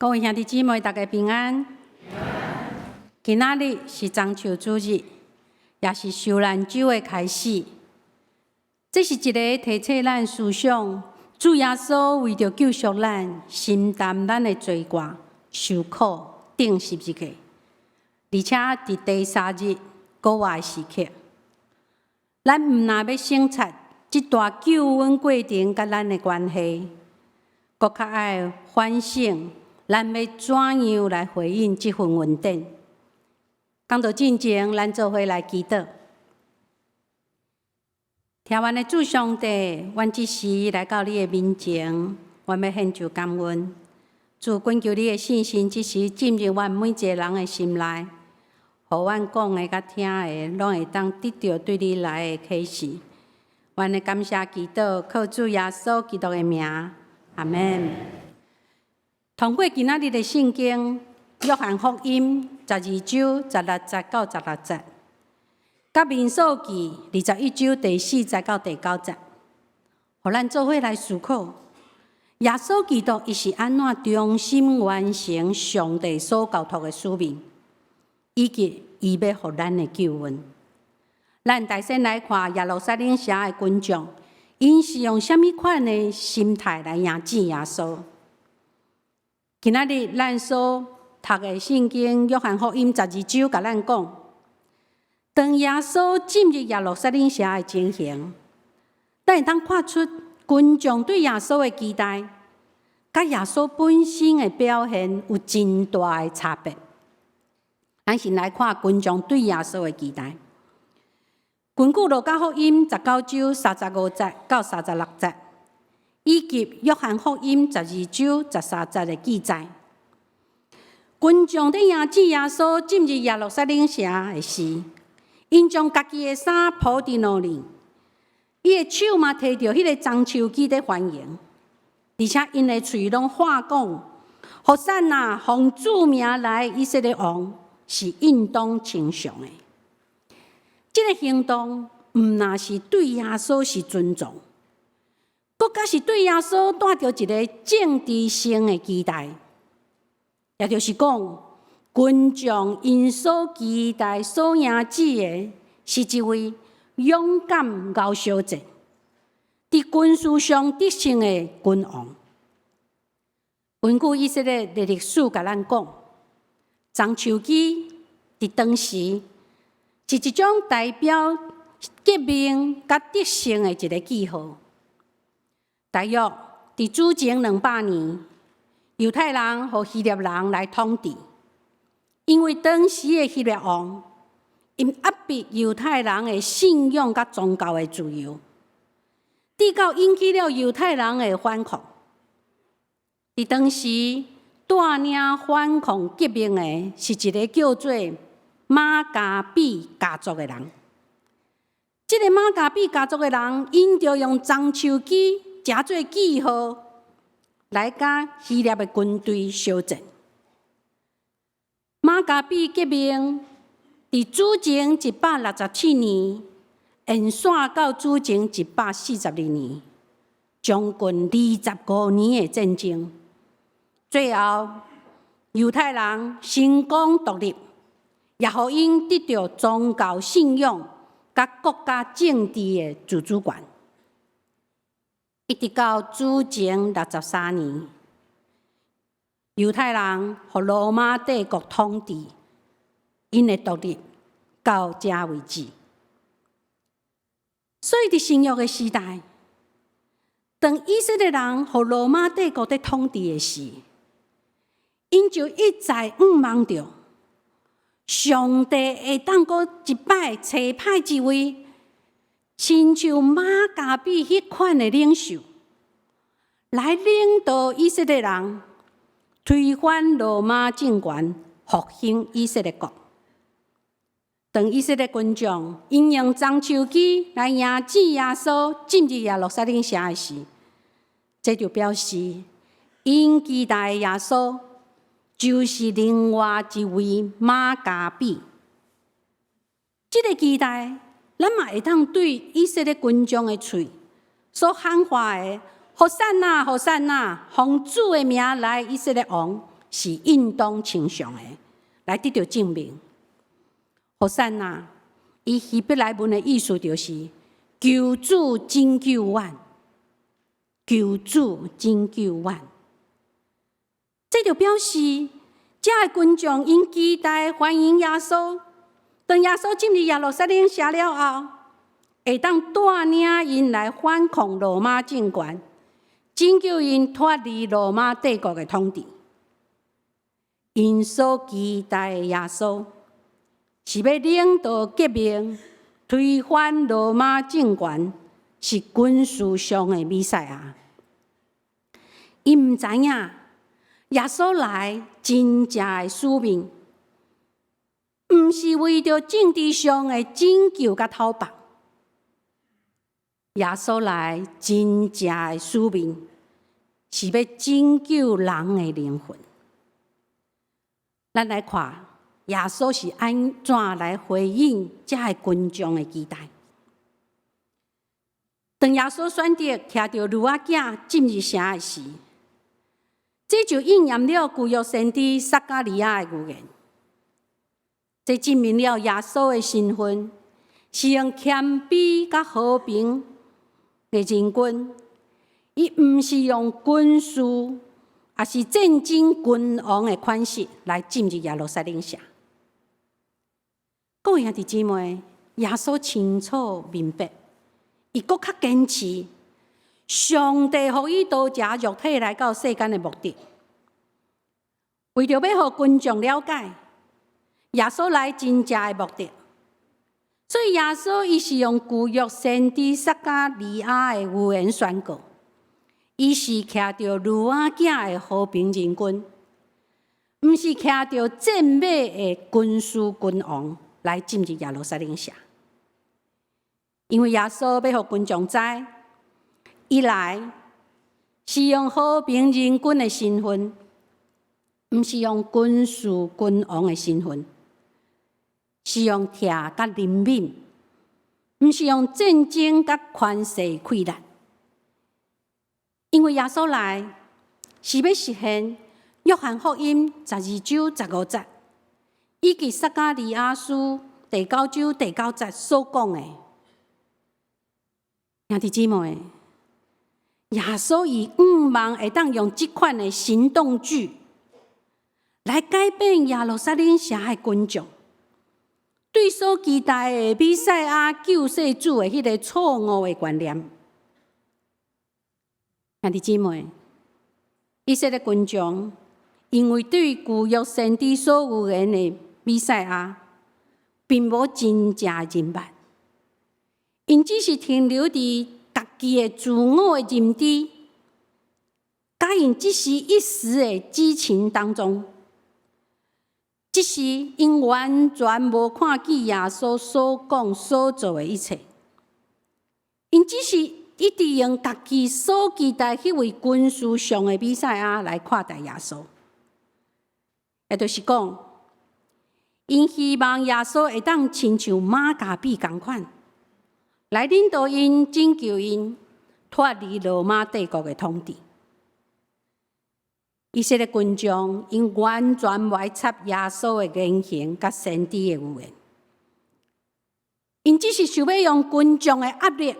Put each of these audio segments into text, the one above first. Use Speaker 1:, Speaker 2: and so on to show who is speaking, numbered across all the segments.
Speaker 1: 各位兄弟姊妹，大家平安。今仔日是棕樹主日，也是受難週的開始。這是一个提醒咱思想，主耶穌為著救贖咱，承擔咱的罪過，受苦，釘十字架，而且佇第三日復活的時刻。咱毋但欲省察這大救恩過程佮咱的關係，閣較愛反省咱欲怎樣來回應這份恩典。講道進前，咱做伙來祈禱。疼阮的主上帝，阮這時來到你的面前，阮欲獻上感恩。主，懇求你的聖神這時進入阮每一个人的心內，予阮講的佮聽的，攏會當得著對你來的啟示。阮的感謝祈禱，靠主耶穌基督的名，阿們。通過今仔日的聖經，約翰福音十二章十六節到十六節，佮民數記21章第四節到第九節，予咱做伙來思考，耶穌基督伊是按怎忠心完成上帝所交託的使命，以及伊欲予咱的救恩。咱大先來看耶路撒冷城的群眾，𪜶是用啥物款的心態來迎接耶穌？今仔日咱所讀的聖經約翰福音十二章，共咱講，當耶穌進入耶路撒冷城的情形，咱會當看出群眾對耶穌的期待，佮耶穌本身的表現有真大的差別。咱先來看群眾對耶穌的期待。根據路加福音十九章三十五節到三十六節，以及約翰福音十二章十三節的記載，群眾佇迎接耶穌進入耶路撒冷城的時，𪜶將家己的衫鋪佇路裡，伊的手嘛提著彼个棕樹枝佇歡迎，而且𪜶的喙攏喊講：和散那，奉主名來以色列王是應當稱頌的。這个行動毋但是對耶穌是尊重，閣較是對耶穌帶著一个政治性的期待，也就是講，群眾𪜶所期待、所迎接的，是一位勇敢𠢕相戰、佇軍事上得勝的君王。根據以色列的歷史共咱講，棕樹枝佇當時是一種代表革命佮得勝的一个記號。大約佇主前200年，猶太人予希臘人來統治，因為當時的希臘王，𪜶壓迫猶太人的信仰佮宗教的自由，直到引起了猶太人的反抗。佇當時帶領反抗革命的是一个叫做馬加比家族的人。這个馬加比家族的人，𪜶就用棕樹枝誠做記號，來佮希臘的軍隊相戰。馬加比革命佇主前167年，延續到主前142年，將近25年的戰爭。最後，猶太人成功獨立，也予𪜶得著宗教信仰佮國家政治的自主權。一直到主前63年，猶太人予羅馬帝國統治，𪜶的獨立到這為止。所以，佇新約的時代，當以色列人予羅馬帝國佇統治的時，𪜶就一再向望著上帝會當閣一擺差派一位親像馬加比彼款的領袖，來領導以色列人推翻羅馬政權，復興以色列國。當以色列群眾𪜶用棕樹枝來迎接耶穌進入耶路撒冷城的時，這就表示𪜶期待的耶穌就是另外一位馬加比。這个期待，咱嘛會當對以色列群眾的喙所喊話的“和散那，和散那，奉主的名來以色列王”，是應當稱頌的，來得著證明。和散那，伊希伯來文的意思就是求主拯救阮，求主拯救阮。這就表示，遮个群眾𪜶期待歡迎耶穌。當耶穌進入耶路撒冷城了後，會當帶領𪜶來反抗羅馬政權，拯救𪜶脫離羅馬帝國的統治。𪜶所期待的耶穌，是欲領導革命、推翻羅馬政權，是軍事上的彌賽亞。𪜶毋知影，耶穌來真正的使命，毋是為著政治上的拯救佮討伐。耶穌來真正的使命，是欲拯救人的靈魂。咱來看耶穌是按怎來回應遮个群眾的期待。當耶穌選擇騎著驢仔囝進入城的時，這就應驗了舊約先知撒迦利亞的預言。這證明了耶穌的身份是用謙卑佮和平的仁君，伊毋是用軍事，抑是戰爭君王的款式來進入耶路撒冷城。各位兄弟姊妹，耶穌清楚明白，伊閣較堅持，上帝予伊道成肉體來到世間的目的，為著欲予群眾了解耶穌來真正的目的，所以耶穌伊是用舊約先知撒迦利亞的預言宣告，伊是騎著驢仔囝的和平仁君，毋是騎著戰馬的軍事君王來進入耶路撒冷城。因為耶穌欲予群眾知，伊來是用和平仁君的身份，毋是用軍事君王的身份，是用疼佮憐憫，毋是用戰爭佮權勢氣力。因為耶穌來是欲實現約翰福音12章15節，以及撒迦利亞書第九章第九節所講的。兄弟姊妹，耶穌伊向望會當用這款的行動劇來改變耶路撒冷城的群眾對所期待的彌賽亞救世主的彼个錯誤的觀念。兄弟姊妹，以色列群眾因為對舊約先知所預言的彌賽亞，並無真正認捌，𪜶只是停留佇家己的自我的認知，佮𪜶一時一時的激情當中，這時𪜶完全無看見耶穌所講所做的一切，𪜶只是一直用家己所期待彼位軍事上的彌賽亞來看待耶穌，也就是講，𪜶希望耶穌會當親像馬加比仝款，來領導𪜶、拯救𪜶脫離羅馬帝國的統治。以色列群眾𪜶完全無愛插耶穌的言行佮先知的預言，𪜶只是想欲用群眾的壓力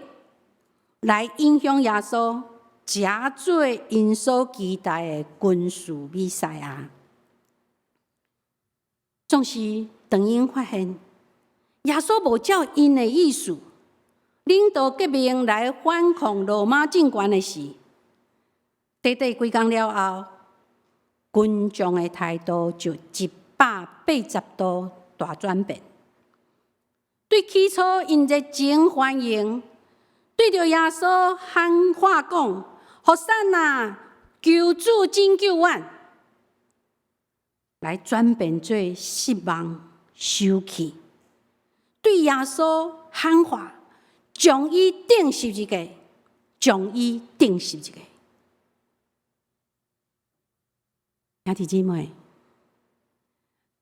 Speaker 1: 來影響耶穌，成做𪜶所期待的軍事彌賽亞。總是當𪜶發現耶穌無照𪜶的意思，領導革命來反抗羅馬政權的時，短短幾工了後，群眾的態度就180度大轉變。對起初𪜶熱情歡迎，對著耶穌喊話講：和散那，求主拯救阮，來轉變做失望、生氣，對耶穌喊話，將伊釘十字架，將伊釘十字架。兄弟姊妹，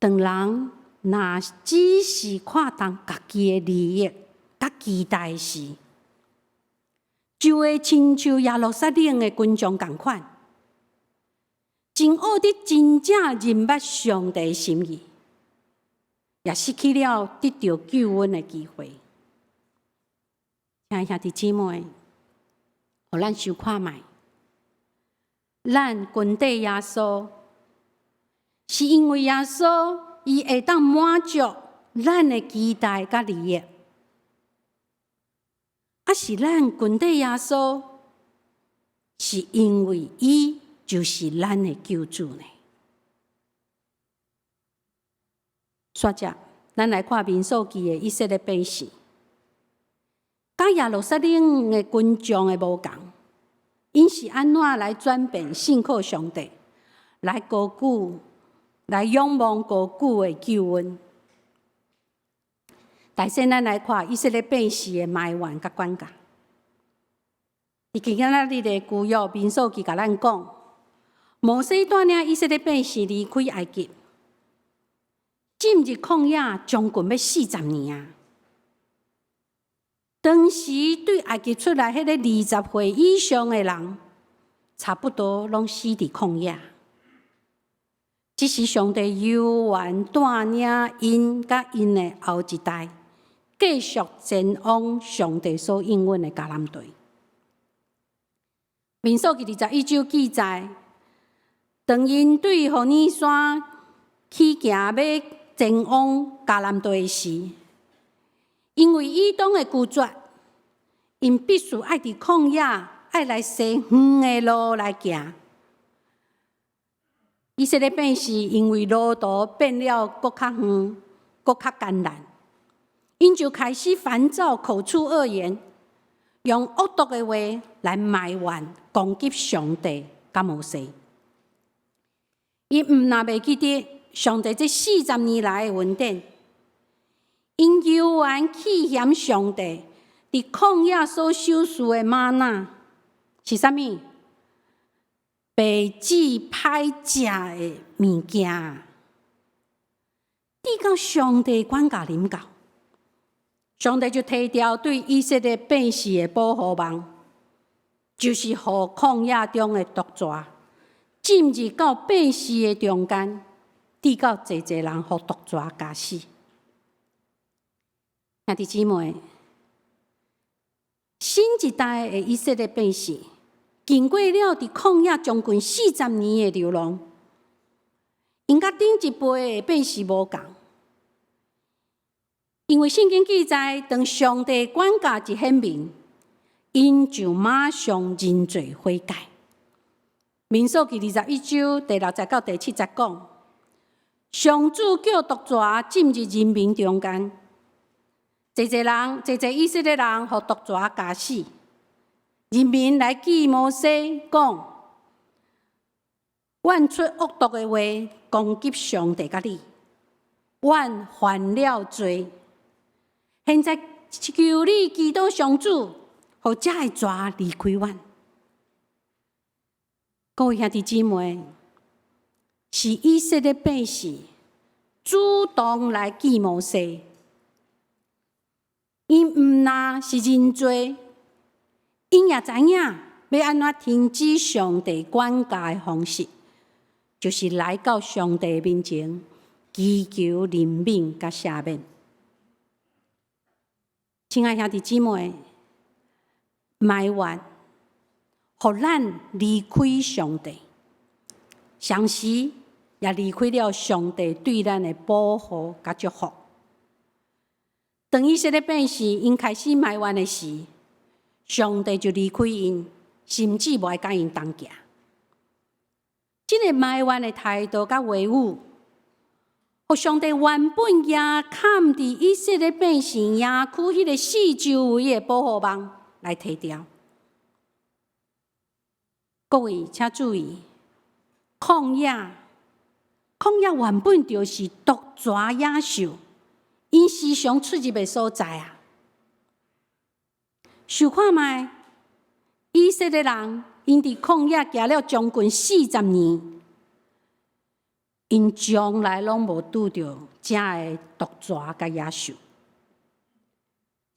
Speaker 1: 當人若只是看重家己的利益佮期待時，就會親像耶路撒冷的群眾仝款，一真學得真正認捌上帝心意，也失去了得著救恩的機會。親愛兄弟姊妹，予咱想看覓，咱跟綴耶穌，是因為耶穌伊會當滿足咱的期待佮利益，抑是咱跟綴耶穌，是因為伊就是咱的救主呢？煞接，咱來看民數記的以色列百姓，佮耶路撒冷的群眾的無仝，𪜶是按怎來轉變信靠上帝，來高舉，來仰望高舉的救恩？首先，咱來看以色列百姓的埋怨佮管教。佇今仔日的舊約民數記共咱講，摩西帶領以色列百姓離開埃及，進入曠野將近欲40年啊！當時對埃及出來彼個20歲以上的人，差不多攏死佇曠野。這時上帝猶原帶領𪜶佮𪜶的後一代，繼續前往上帝所應允的迦南地。民數記21章記載，當𪜶對何烈山起行欲前往迦南地時，因為以東的拒絕，𪜶必須愛佇曠野愛來踅遠的路來行。以色列百姓因為路途變了閣較遠、閣較艱難，𪜶就開始煩躁，口出惡言，用惡毒的話來埋怨、攻擊上帝佮摩西。𪜶毋但袂記得上帝這四十年來的恩典，𪜶猶原氣嫌上帝佇曠野所賞賜的嗎哪是啥物？白煮歹食的物件，直到上帝管教臨到，上帝就提掉對以色列百姓的保護網，就是予曠野中的毒蛇進入到百姓的中間，直到濟濟人予毒蛇咬死。兄弟姊妹，新一代的以色列百姓，經過了佇曠野將近四十年的流浪，𪜶佮頂一輩的百姓無仝。因為聖經記載，當上帝管教一顯明，𪜶就馬上認罪悔改。民數記21章第六節到第七節講，上主叫毒蛇進入人民中間，濟濟人、濟濟以色列人予毒蛇咬死。人民來見摩西講：阮出惡毒的話攻擊上帝佮你，阮犯了罪。現在求你祈禱上主，予這个蛇離開阮。各位兄弟姊妹，是以色列百姓主動來見摩西，𪜶毋但是認罪，𪜶也知影欲按怎停止上帝管教的方式，就是來到上帝面前祈求憐憫佮赦免。親愛兄弟姊妹，埋怨，予咱離開上帝，同時也離開了上帝對咱的保護佮祝福。當以色列百姓𪜶開始埋怨的時，上帝就離開𪜶，甚至無愛佮𪜶同行。這个埋怨的態度佮話語，予上帝原本遮崁佇以色列百姓營區彼个四周圍的保護網來提掉。各位請注意，曠野，曠野原本就是毒蛇野獸，𪜶時常出入的所在啊。想看覓，以色列人𪜶佇曠野行了將近四十年，𪜶從來攏無拄著遮的毒蛇佮野獸。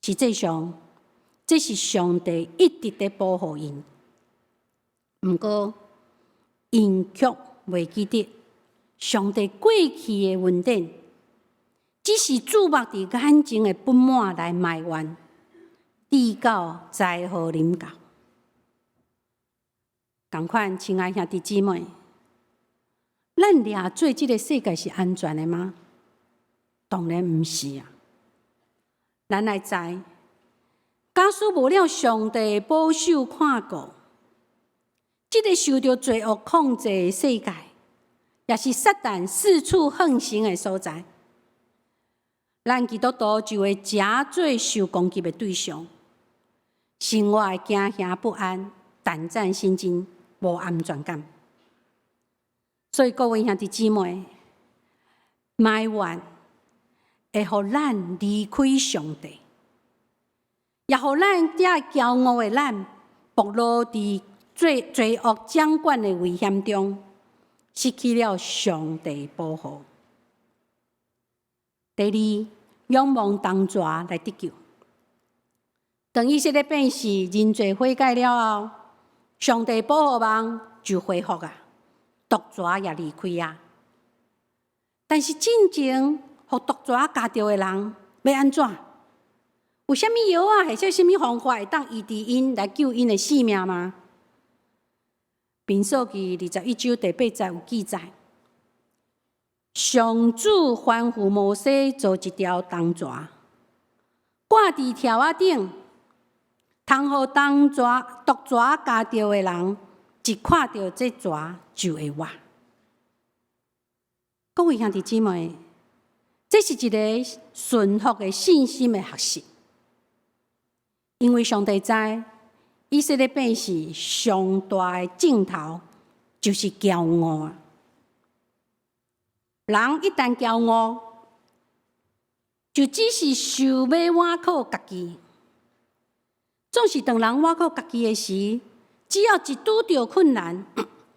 Speaker 1: 實際上，這是上帝一直佇保護𪜶。毋過，𪜶卻袂記得上帝過去的恩典，只是注目佇眼前的不滿來埋怨，直到災禍臨到。仝款，親愛兄弟姊妹，咱掠做這个世界是安全的嗎？當然毋是啊！咱愛知，假使無了上帝保守看顧，這个受著罪惡控制的世界，也是撒旦四處橫行的所在。咱基督徒就會成做受攻擊的對象，生活會驚嚇不安、膽戰心驚、無安全感。所以各位兄弟姊妹，埋怨會予咱離開上帝，也予咱這驕傲的咱暴露佇罪惡掌管的危險中，失去了上帝保護。第二，仰望銅蛇來得救。當以色列百姓認罪悔改了後，上帝保護網就恢復啊，毒蛇也離開啊。但是進前予毒蛇咬著的人欲按怎？有啥物藥啊，或者啥物方法會當醫治𪜶來救𪜶的性命嗎？民數記21章第八節有記載，上主吩咐摩西做一條銅蛇，掛佇柱仔頂，通予銅蛇毒蛇咬著的人，一看著這蛇就會活。各位兄弟姊妹，這是一個順服的信心的學習，因為上帝知以色列百姓上大的症頭就是驕傲啊！人一旦驕傲，就只是想欲倚靠家己。總是當人倚靠家己的時，只要一拄著困難，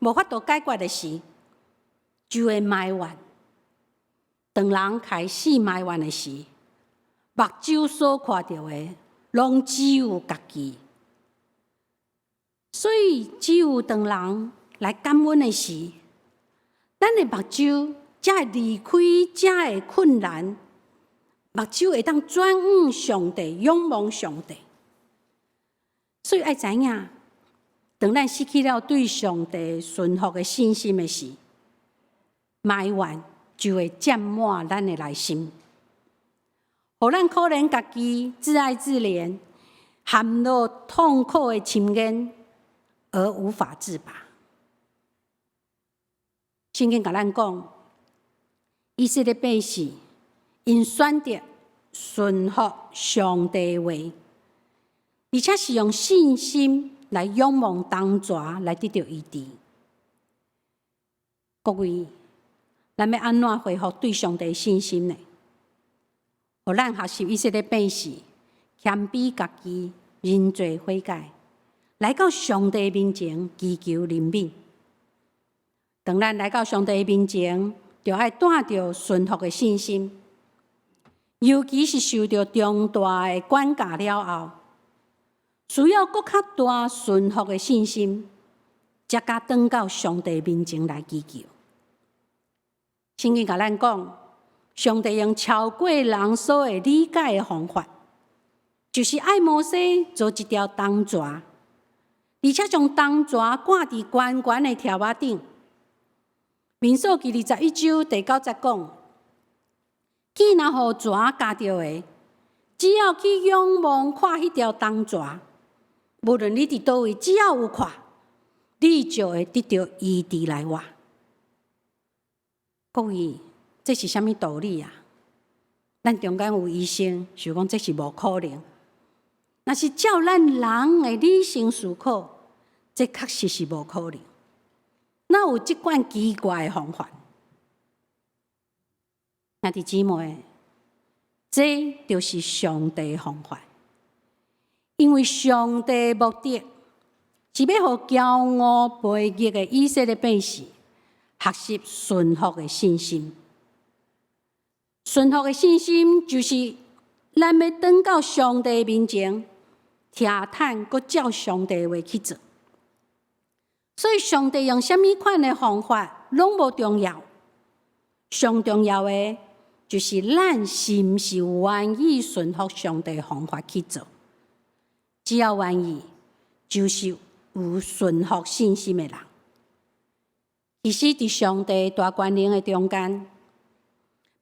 Speaker 1: 無法度解決的時，就會埋怨。當人開始埋怨的時，目睭所看著的，攏只有家己。所以，只有當人來感恩的時，咱的目睭才會離開這个困難，目睭會當轉向上帝，仰望上帝。所以愛知影，當咱失去了對上帝順服的信心的時，埋怨就會佔滿咱的內心，予咱可憐家己自愛自憐，陷入痛苦的深淵而無法自拔。聖經共咱講，以色列百姓𪜶選擇順服上帝話，而且是用信心來仰望銅蛇來得著醫治。各位，咱欲按怎恢復對上帝信心呢？予咱學習以色列百姓謙卑家己，認罪悔改，來到上帝面前祈求憐憫。當咱來到上帝面前，就愛帶著順服的信心，尤其是受著重大的管教了後，需要閣較大順服的信心，才敢轉到上帝面前來祈求。聖經共咱講，上帝用超過人所會理解的方法，就是愛摩西做一條銅蛇，而且將銅蛇掛佇懸懸的柱仔頂。民數記21章第9節講，去若予蛇咬著的，只要去仰望看彼條銅蛇，無論你佇佗位，只要有看，你就會得著醫治來活。各位，這是啥物道理啊？咱中間有醫生，想講這是無可能。若是照咱人的理性思考，這確實是無可能。哪有這款奇怪的方法？兄弟姊妹，這就是上帝的方法。因為上帝目的是欲予驕傲悖逆的以色列百姓學習順服的信心。順服的信心就是咱欲轉到上帝面前，聽趁閣照上帝話去做。所以，上帝用啥物款的方法攏無重要，上重要的就是咱是毋是願意順服上帝方法去做。只要願意，就是有順服信心的人。其實，佇上帝大權能的中間，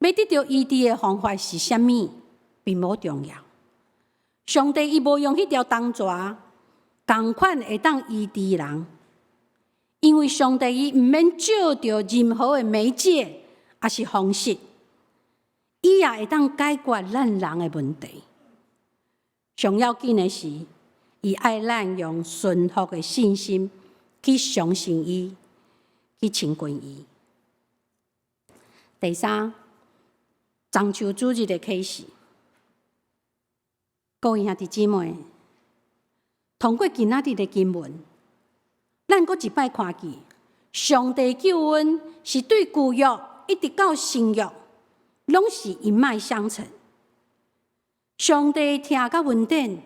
Speaker 1: 欲得著醫治的方法是啥物，並無重要。上帝伊無用彼條銅蛇，仝款會當醫治人，因為上帝伊毋免借著任何的媒介，抑是方式，伊也會當解決咱人的問題。上要緊的是，伊愛咱用順服的信心去相信伊，去親近伊。第三，棕樹主日的啟示。各位兄弟姊妹，通過今仔日的經文，咱閣一擺看見，上帝救恩是對舊約一直到新約，攏是一脈相承。上帝疼佮恩典，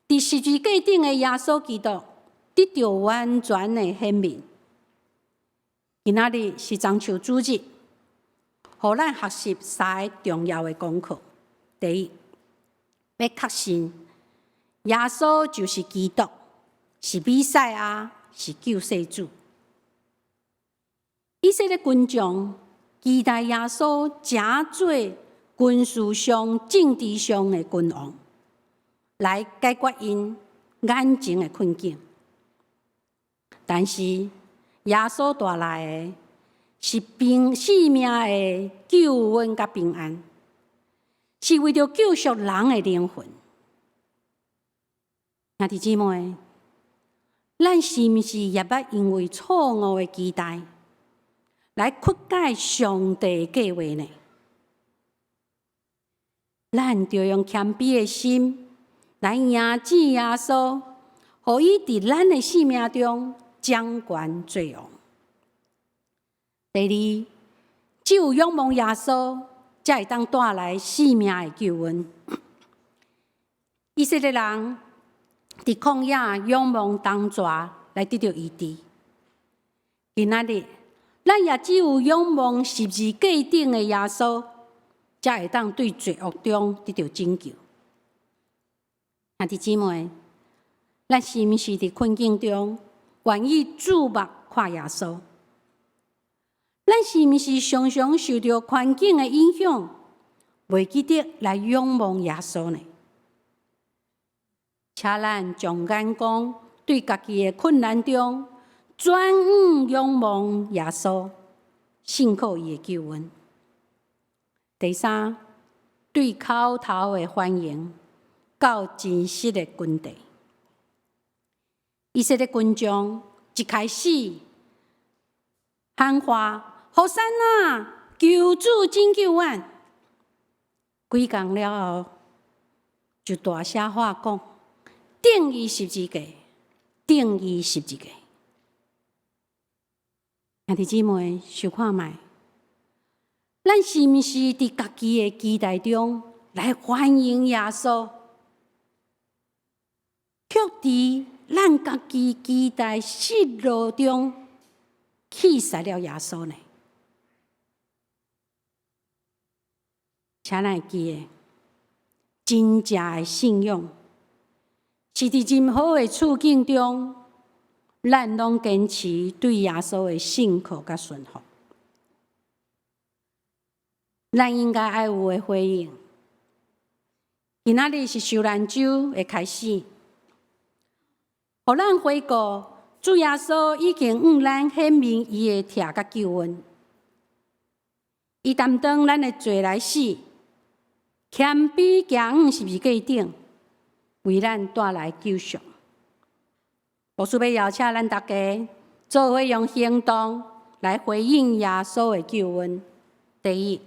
Speaker 1: 佇十字架頂的耶穌基督得著完全的顯明。今仔日是棕樹主日，予咱學習三个重要的功課。第一，欲確信耶穌就是基督，是彌賽亞，是救世主。以色列群眾期待耶穌成做軍事上、政治上的君王，來解決𪜶眼前的困境。但是耶穌帶來的是平生命的救恩佮平安，是為著救贖人的靈魂。兄弟姊妹，咱是毋是也捌因為錯誤的期待來曲解上帝計劃呢？咱著用謙卑的心來迎接耶穌，予伊佇咱的生命中掌權作王。第二，只有仰望耶穌，才會當帶來生命的救恩。以色列人佇曠野仰望銅蛇來得著醫治。今仔日，咱也只有仰望十字架頂的耶穌，才會當對罪惡中得著拯救。兄弟姊妹，咱是毋是佇困境中願意注目看耶穌？咱是毋是常常受著環境的影響，袂記得來仰望耶穌呢？請咱將眼光對家己的困難中轉向仰望耶穌，信靠伊的救恩。第三，對口頭的反應到真實的根底。以色列群眾一開始喊話：和散那，求主拯救阮。幾工了後，就大聲喊講：釘伊十字架，釘伊十字架。兄弟姊妹，想看覓？咱是毋是佇家己的期待中來歡迎耶穌？卻佇咱家己期待失落中棄殺了耶穌呢？請咱會記得，真正的信仰是佇任何的處境中，咱攏堅持對耶穌的信靠佮順服。咱應該愛有的回應。今仔日是受難週的開始，予咱回顧主耶穌已經向咱顯明伊的疼佮救恩，伊擔當咱的罪來死，謙卑行向十字架頂，為咱帶來救贖。牧師欲邀請咱大家做伙用行動來回應耶穌的救恩。第一，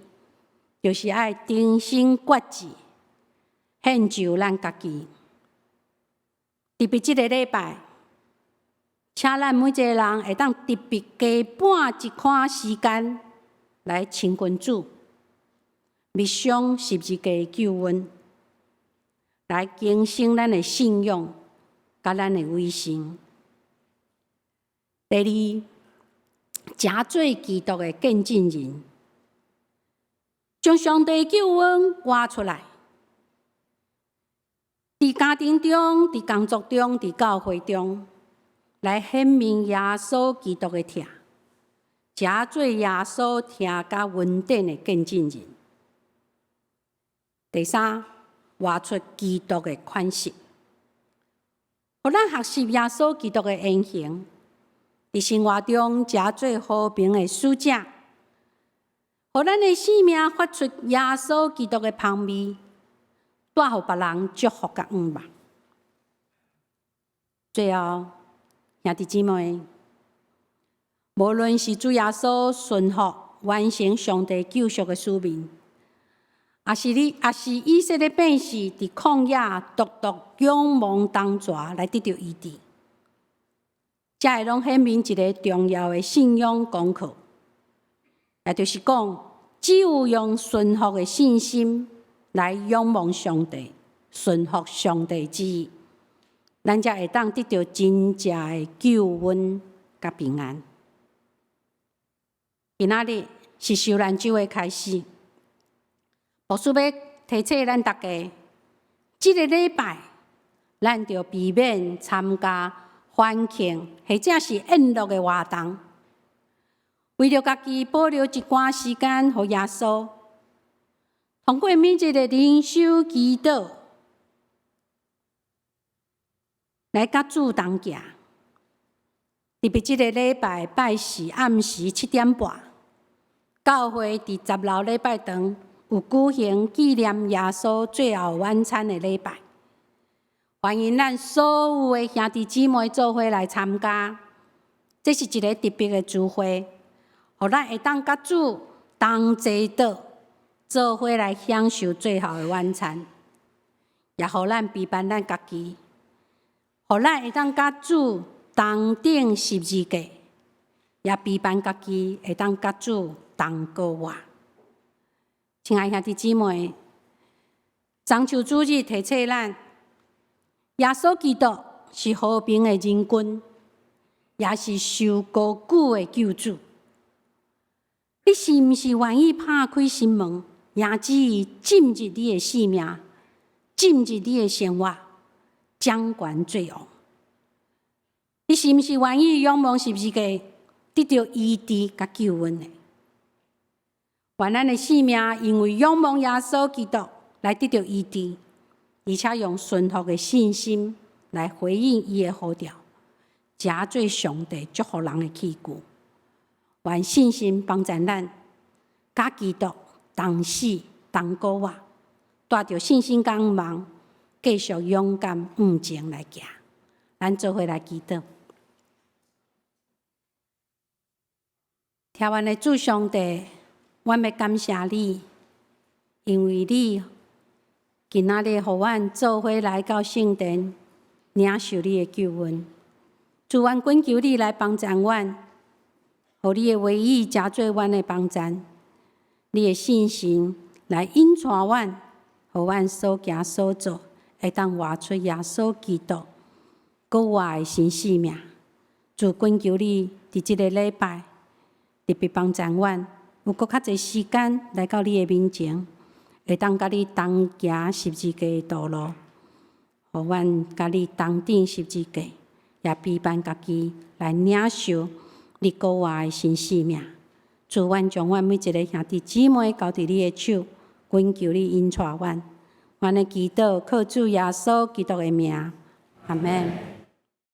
Speaker 1: 就是愛重新決志，獻上咱家己。特別這个禮拜，請咱每一個人會當特別加半一款時間來親近主，默想十字架的救恩，來更新咱的信仰，佮咱的委身。第二，成做基督的見證人，將上帝救恩活出來。佇家庭中、佇工作中、佇教會中，來顯明耶穌基督的疼，成做耶穌疼佮恩典的見證人。第三，活出基督的款式，予咱學習耶穌基督的言行，佇生活中成做和平的使者，予咱的生命發出耶穌基督的芳味，帶予別人祝福佮向望。最後，兄弟姊妹，無論是主耶穌順服完成上帝救贖的使命，抑是你，抑是以色列百姓佇曠野獨獨仰望銅蛇來得著醫治，這會攏顯明一个重要的信仰功課，也就是講，只有用順服的信心來仰望上帝，順服上帝旨意，咱才會當得著真正的救恩佮平安。今仔日是受難週的開始，牧師欲提醒咱逐家，這个禮拜咱著避免參加歡慶或者是宴樂的活動，為著家己保留一寡時間予耶穌，通過每日的靈修祈禱來佮主同行。特別這个禮拜拜四暗時7點半，教會佇10樓禮拜堂有舉行紀念耶穌最後晚餐的禮拜，歡迎咱所有的兄弟姊妹做伙來參加。這是一个特別的聚會，予咱會當佮主同齊桌，做伙來享受最後的晚餐，也予咱陪伴咱家己，予咱會當佮主同釘十字架，也陪伴家己會當佮主同過活。親愛兄弟姊妹，棕樹主日提醒咱，耶穌基督是和平的仁君，也是受高舉的救主。你是毋是願意拍開心門，迎接伊進入你的生命，進入你的生活，掌權作王？你是毋是願意仰望十字架，得著醫治佮救恩的？願咱的生命因為仰望耶穌基督來得著醫治，而且用順服的信心來回應伊的呼召，成做上帝祝福人的器具。願信心幫助咱，佮基督同死同過活，帶著信心佮向望，繼續勇敢向前來行。咱做伙來祈禱。疼阮的主上帝，阮欲感謝你，因為你今仔日予阮做伙來到聖殿，領受你的救恩。主，阮懇求你來幫助阮，予你的話語成做阮的幫助，你的聖神來引帶阮，予阮所行所做，會當活出耶穌基督閣活的新生命。主，懇求你佇這个禮拜特別幫助阮，有閣較濟時間來到你的面前，會當佮你同行十字架的道路，予阮佮你同釘十字架，也陪伴家己來領受你閣活的新生命。主，阮將阮每一个兄弟姊妹交佇你的手，懇求你引帶阮。阮的祈禱靠主耶穌基督的名，阿們。